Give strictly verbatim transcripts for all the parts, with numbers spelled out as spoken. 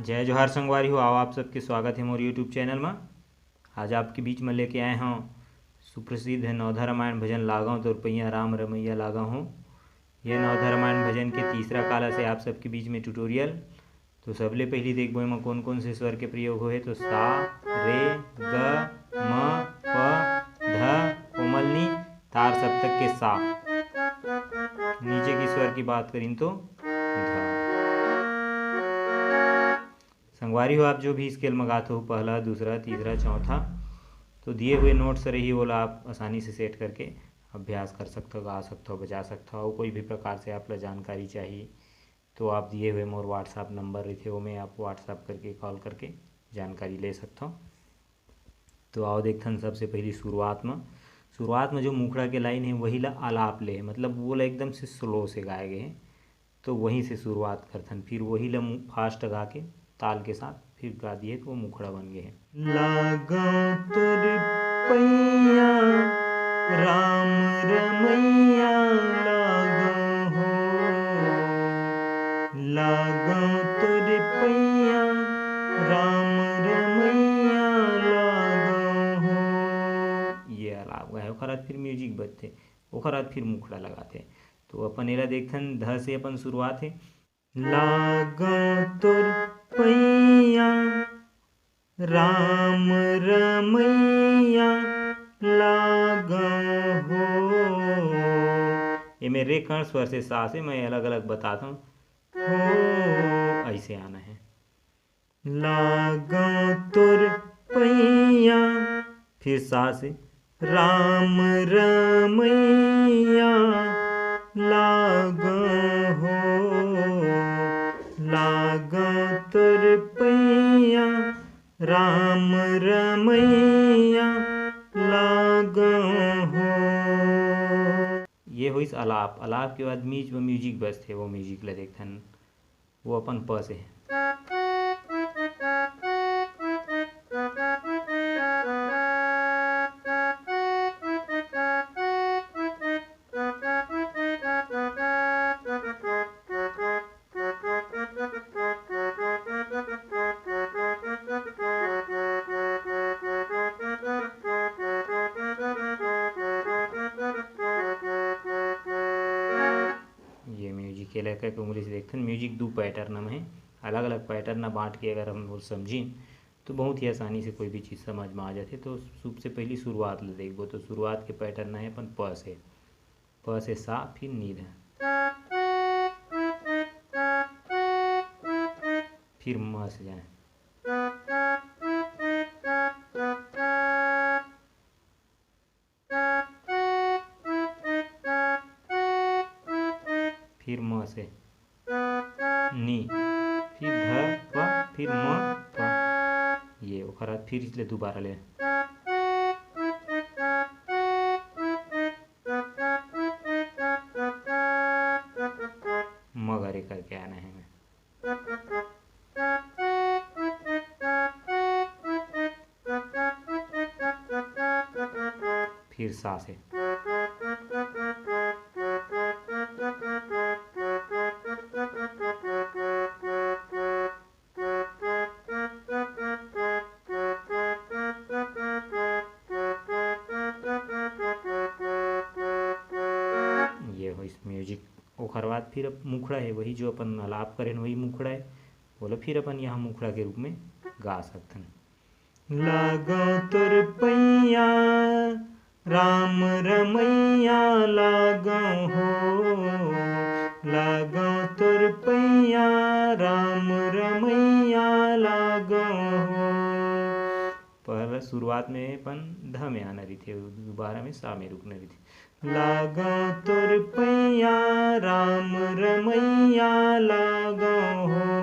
जय जोहार संगवारी हो, आओ आप सबके स्वागत हे मोर YouTube चैनल मा। आज आपके बीच में लेके आए हंव सुप्रसिद्ध नवधा रामायण भजन लागंव तोर पैया राम रमैया लागंव हो। ये नवधा रामायण भजन के तीसरा कालस हे आप सबके बीच में ट्यूटोरियल। तो सबले पहिली देखबो एमा कोन कोन से स्वर के प्रयोग होहे, तो सा, रे, ग, म, प, ध, कोमल नी, तार सप्तक के सा। नीचे के स्वर की बात करिन तो ध। संगवारी हो, आप जो भी स्केल म गात हो, पहला, दूसरा, तीसरा, चौथा, तो दिए हुए नोट्स रही, ओला आप आसानी से सेट करके अभ्यास कर सकथव, गा सकथव, बजा सकथव। कोई भी प्रकार से आप ला जानकारी चाही तो आप दिए हुए मोर WhatsApp नंबर रहिथे, ओमे आप WhatsApp करके, कॉल करके जानकारी ले सकथव। तो आओ देखथन सबसे पहिली शुरुआत म। शुरुआत म जो मुखड़ा के लाइन हे, वही ला आलाप ले हे, मतलब वो ला एकदम से स्लो से गाए गए हे। तो वहीं से शुरुआत करथन, फिर वही ला मु-, फास्ट गा के, ताल के साथ फिर गा दिए, तो वो मुखड़ा बन गए हे। लागंव तोर पैया राम रमैया लागंव हो, लागंव तोर पैया राम रमैया लागंव हो। ये आलाप गाए, ओकर बाद फिर म्यूजिक बजथे, ओकर बाद फिर मुखड़ा लगाथे। तो अपन एला देखथन, ध से अपन शुरुआत हे। लागंव तोर पैया राम रमैया लागंव हो। एमे रे कर्ण स्वर से सा से मैं अलग-अलग बताथंव। हो, ऐसे आना हे। लागंव तोर पैया, फिर सा से राम रमैया लागंव हो, लागंव तोर पैया राम रमैया लागंव हो। ये होइस आलाप। आलाप के बाद बीच में म्यूजिक बजथे, वो म्यूजिक ला देखथन। वो अपन प से हे। ये म्यूजिक के लेकर के उंगली से देखथन। म्यूजिक दू पैटर्न में हे, अलग-अलग पैटर्न बांट के अगर हम वो समझिन तो बहुत ही आसानी से कोई भी चीज़ समझ में आ जाथे। तो सबसे पहली शुरुआत ले देखबो, तो शुरुआत के पैटर्न हे अपन प से, प से सा, फिर नी ध, फिर म से जाए। फिर म से नी, फिर ध प, फिर म प। ये ओकर बाद फिर इसले दोबारा ले। मगरे करके आना हे मैं। फिर सा से। ये होइस म्यूजिक। ओकर बाद फिर अब मुखड़ा हे, वही जो अपन आलाप करेन, वही मुखड़ा हे। बोलो, फिर अपन यहाँ मुखड़ा के रूप में गा सकथन। लागंव तोर पैया राम रमैया लागंव हो, लागंव तोर पैया राम रमैया लागंव हो। पहला शुरुआत में अपन ध में आना रहिथे, दोबारा में सा में रुकना रहिथे। लागंव तोर पैया राम रमैया लागंव हो,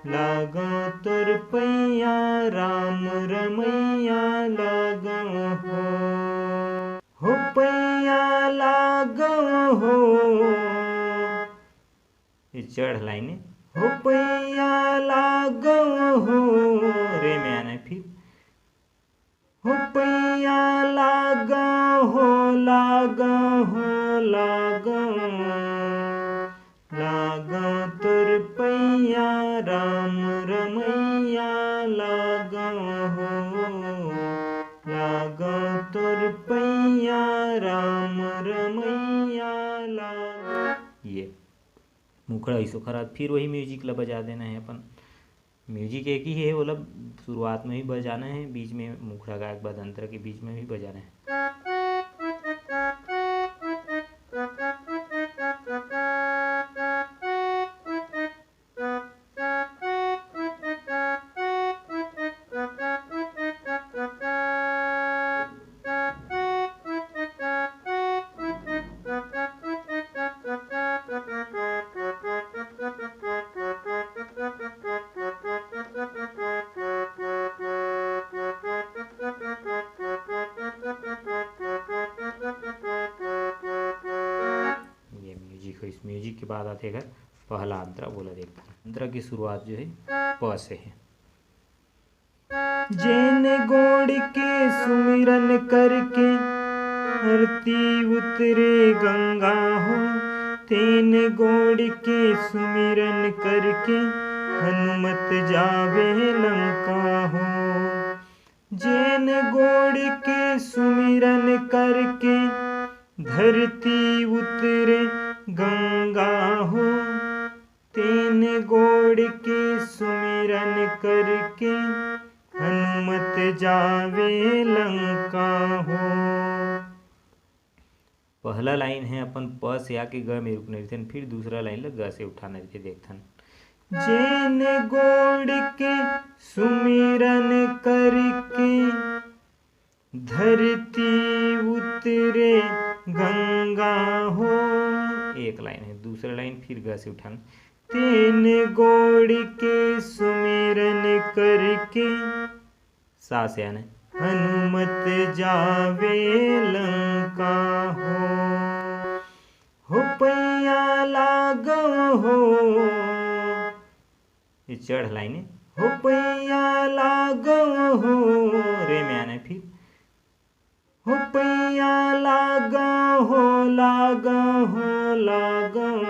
लागंव तोर पैया राम रमैया लागंव हो। हो पैया लागंव हो, ये चढ़ लाइन हे। हो पैया लागंव हो, रे में आना हे फिर। हो पैया लागंव हो, लागंव हो, लागंव तोर पैया राम ये मुखड़ा होइस, ओखर बाद फिर वही म्यूजिक ला बजा देना है अपन। म्यूजिक एक ही है, ओला शुरुआत में भी बजाना है, बीच में मुखड़ा गाए के बाद अंतरा के बीच में भी बजाना है। ये म्यूजिक हो, इस म्यूजिक के बाद आते घर पहला अंतरा, बोला देखते हैं। अंतरा की शुरुआत जो है प से है। जेन गोड़ के सुमिरन करके धरती उतरे गंगा हो, तेन गोड़ के सुमिरन करके हनुमत जावे लंका हो। जेन गोड़ के सुमिरन करके धरती उतरे गंगा हो, तेन गोड़ के सुमिरन करके हनुमत जावे लंका हो। पहला लाइन है अपन प से आके ग में रुकना रहिथे, फिर दूसरा लाइन ला ग से उठाना रहिथे। देखथन, जेन गोड़ के सुमिरन करके धरती उतरे गंगा हो। एक लाइन है, दूसरा लाइन फिर ग से उठाना। तेन गोड़ के सुमिरन करके सा से आने हनुमत जावे लंका हो। हो पैया लागव हो, ये चढ़ लाइन है। हो पैया लागव हो, रे में आने फिर। हो पैया लागव हो, लागव हो, लागव,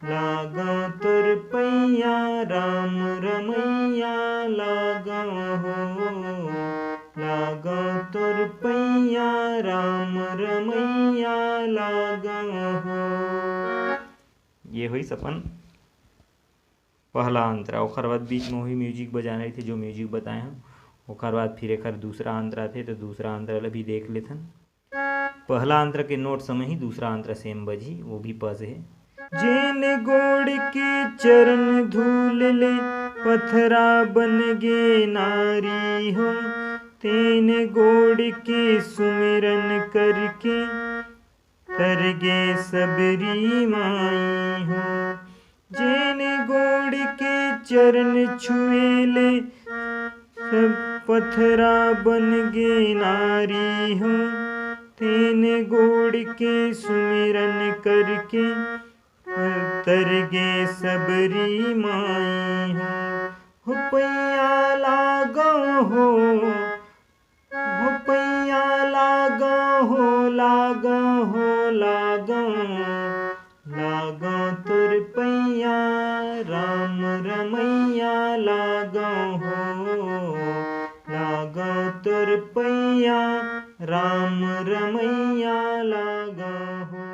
लागव तोर पैया राम रमैया लागव हो, लागव तोर पैया राम रमैया लागव हो। ये होइस अपन पहला अंतरा। ओखर बाद बीच में वही म्यूजिक बजाना रहिथे, जो म्यूजिक बताए हन। ओखर बाद फिर एखर दूसरा अंतरा आथे, तो दूसरा अंतरा ला भी देख लेथन। पहला अंतरा के नोट समय ही दूसरा अंतरा सेम बजही, वो भी प से है। जेन गोड़ के चरण धूल ले पथरा बन गे नारी हो, तेन गोड़ के सुमिरन करके तर गे सबरी माई हो। जेन गोड़ के चरण छुए ले सब पथरा बन गे नारी हो, तेन गोड़ के सुमिरन करके तर गे सबरी माई हो। हो पैया लागव हो, हो पैया लागव हो, लागव हो, लागव, लागव तोर पैया राम रमैया लागव हो, लागव तोर पैया राम रमैया लागव हो।